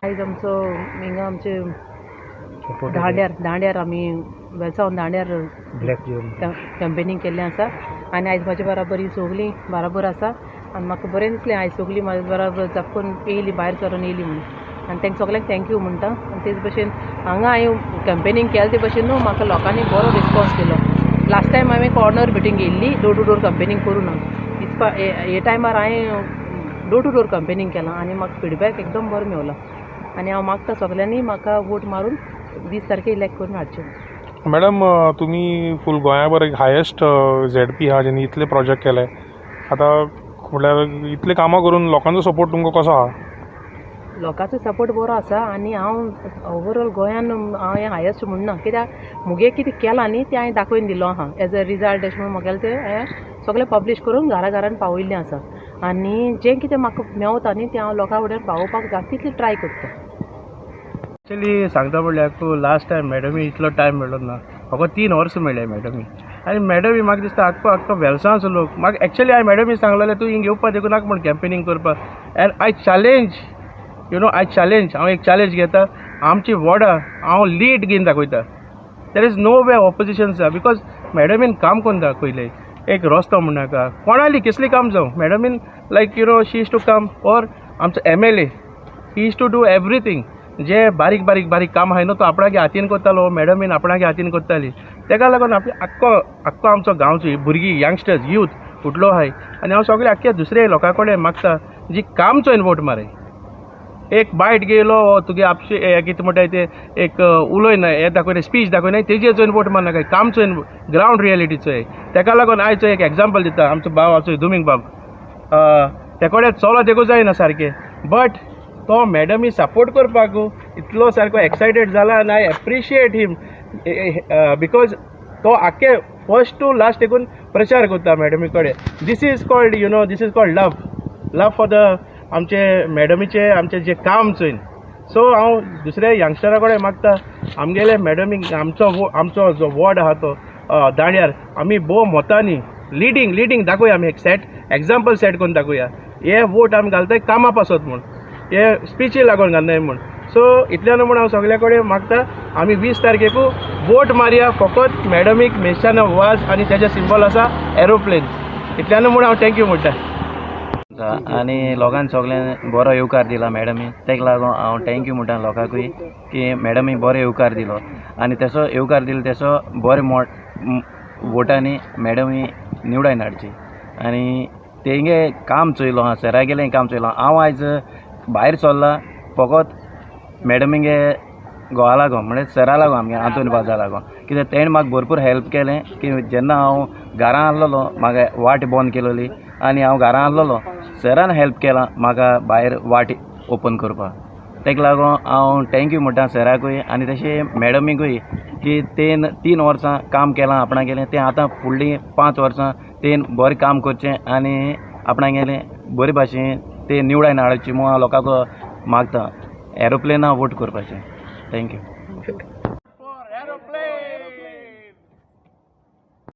आयज आमचो हिंगा आमचे दांड्यार दांड्यार आमी वेलसांव दांड्यार कॅम्पेनींग केल्लें आसा आनी आयज म्हाजे बराबर ही सगलीं बराबर आसा आनी म्हाका बरें दिसलें आयज सगलीं म्हाजे बराबर जपकून येयली, भायर सरून येयली म्हणून. आनी तांकां सगल्यांक thank you म्हणटा. आनी तेच भशेन हांगा हांवें कॅम्पेनींग केलें ते भशेन न्हू म्हाका लोकांनी बरो रिस्पोन्स दिलो. लास्ट टायम हांवें कॉर्नर मिटींग घेयल्ली, डोर टू डोर कॅम्पेनींग करूं ना. हे टायमार हांवें डोर टू डोर कॅम्पेनींग केलां आनी म्हाका फिडबॅक एकदम बरो मेवला. आनी हांव मागता सगल्यांनी म्हाका वोट मारून 20 तारखे इलेक्ट करून हाडचें. मॅडम, तुमी फूल गोंया एक हायेस्ट ZP आहा जेणी इतले प्रोजेक्ट केले, आतां म्हळ्यार इतले कामां करून लोकांचो सपोर्ट तुमकां कसो आहा? लोकांचो सपोर्ट बरो आसा आनी हांव ओवरऑल गोंयान हांवें हायेस्ट म्हणना, कित्याक मुगे कितें केलां न्ही तें हांवें दाखोवन दिलो आहा एज अ रिजल्ट अशें म्हणून म्हगेलें तें हांवें सगळें पब्लीश करून घरा घरान पावयल्लें आसा. आनी जें कितें म्हाका मेवता न्ही तें हांव लोकां फुड्यान पावोवपाक जाता तितलें ट्राय करता. एक्चुली सांगता म्हणल्यार लास्ट टायम मॅडमी इतलो टायम मेळ्ळो ना, म्हाका 3 वर्सां मेळ्ळे मॅडमी. आनी मॅडमी म्हाका दिसता आख्खो आख्खो वेलसांवचो लोक म्हाका एक्चुली हांवें मॅडमी सांगलेलें तूं हिंग येवपा देखून नाका म्हण कॅम्पेनींग करपाक. And I challenge, you know, I challenge, हांव एक चॅलेंज घेता, आमची वॉर्डां हांव लीड घेवन दाखयता. There is no way opposition आसा, because मॅडमीन काम करून दाखयलें. एक रस्तो म्हणनाका, कोणाली कसली काम जावं, मॅडमीन like you know she is to come. Or आमचो MLA he is to do everything. जे बारीक बारीक बारीक काम आहाय न्हू तो आपणागे हातीन करतालो, मॅडमीन आपणागे हातीन करताली. तेका लागून आपले आख्खो आख्खो आमचो गांवचो भुरगीं यंगस्टर्स यूथ उठलो आहाय. आनी हांव सगळे आख्खे दुसरे लोकां कडेन मागता जी काम चोयन वोट माराय. एक बायट गेलो तुगे आपशे कितें म्हणटाय ते एक उलयना हें दाखयना, स्पीच दाखयना, तेजेर चोयन वोट मारनाका, काम चोयन, ग्रावंड रियलिटी चोय. तेका लागून आयचो एक एग्जाम्पल दिता, आमचो भाव आमचो दुमींग बाब तेकोडे चलो देखूं जायना सारकें, बट तो मॅडमी सपोर्ट करपाक इतलो सारको एक्सायटेड जाला आनी I appreciate him because तो आख्खे फर्स्ट टू लास्ट देखून प्रचार करता मॅडमी कडेन. This is called you know, this is called love, love for the आमचे मॅडमीचे आमचे जे काम चोयन. सो हांव दुसऱ्या यंगस्टरा कडेन मागता आमगेले मॅडमीक आमचो आमचो जो वॉर्ड आहा तो दांड्यार आमी भोव मतांनी लिडींग लिडींग दाखोवया, आमी एक सेट एग्जाम्पल सेट करून दाखोवया. हे वोट आमी घालताय कामा पासत म्हूण, हे स्पिची लागून घालनाय म्हूण. सो इतल्यान म्हूण हांव सगल्या कडेन मागता आमी 20 तारखेक वोट मारया फकत मॅडमीक मेशाना वाज आनी तेजें सिंबल आसा एरोप्लेन. इतल्यान म्हूण हांव thank you म्हणटा. आनी लोकांक सगळ्यांक बरो येवकार दिला मॅडमी, तेका लागून हांव thank you म्हणटा लोकांकूय की मॅडमी बरो येवकार दिलो आनी तेसो येवकार दिलो तेसो बरे वोटांनी मॅडमी निवडायन हाडची. आनी तेंगे काम चोयलो आहा, सरागेलें काम चोयलां. हांव आयज भायर सरला फकत मॅडमीगे घोवा लागून, म्हणल्यार सरा लागून, आमगे आंतोन वाजा लागून, कित्याक तेणें म्हाका भरपूर हेल्प केलें. की जेन्ना हांव घरां आहलोलो म्हाका वाट बंद केलोली आनी हांव घरां आहलोलो, सरान हेल्प केलां म्हाका भायर वाट ओपन करपाक. तेका लागून हांव thank you म्हणटा सराकूय आनी तशें मॅडमीकूय की तेन 3 वर्सां काम केलां आपणागेलें, तें आतां फुडलीं 5 वर्सां तेन बरें काम करचें आनी आपणागेलें बरे भाशेन ते निवडायन हाडचे म्हूण हांव लोकांक मागता. एरोप्लेना वोट करपाचें. Thank you.